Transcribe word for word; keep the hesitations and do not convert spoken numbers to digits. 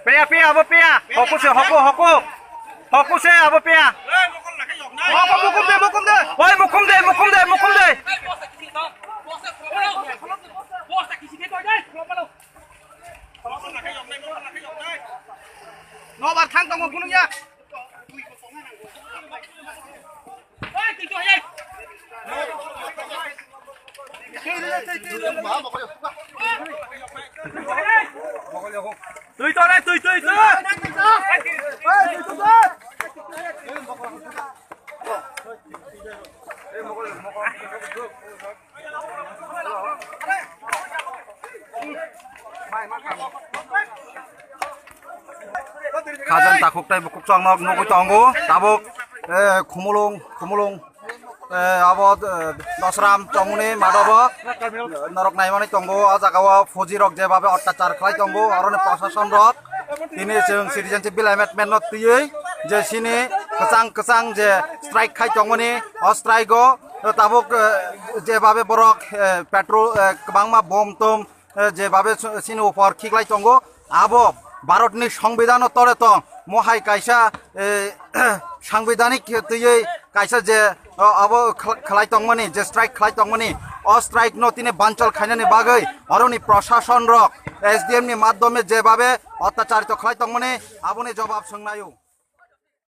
Peya, peya, abo peya. Hoku se, hoku, hoku. Hoku se, abo peya. Hoku mukum de, mukum de. Oi, mukum de, mukum de, mukum de. Nobar thang tongo, gunung ya. Twi to le, twi, twi, twi. Khajang takhuk tei bukhuk chwng nok nugwi tongo. Tabuk, eh, Khumulung, Khumulung, eh, abo, eh, Dosram chongmani madobo norok naimani tongo. O jaga o fuji rok jebabe ottachar khlai tongo, oroni prosason rok tini chwng citizenship bill amendment no twiwi je sini kwchang kwchang je strike khai tongmani, o strike o tabuk, eh, jebabe borok, eh, petrol, eh, kwbangma bom tom eh, jebabe s-, sini upor khiklai tongo, abo Bharatni Songbidanno tore tong, mohai kaisa, eh, sangbidanik twiwi kaisa je, o, abo khl-, khlai tongmani, je strike khlai tongmani, o strike no tini banchal khainani bagwi oroni prosason rok S D M ni madhyome jebabe ottacharito khlai tongmani, aboni jobab swngnaio.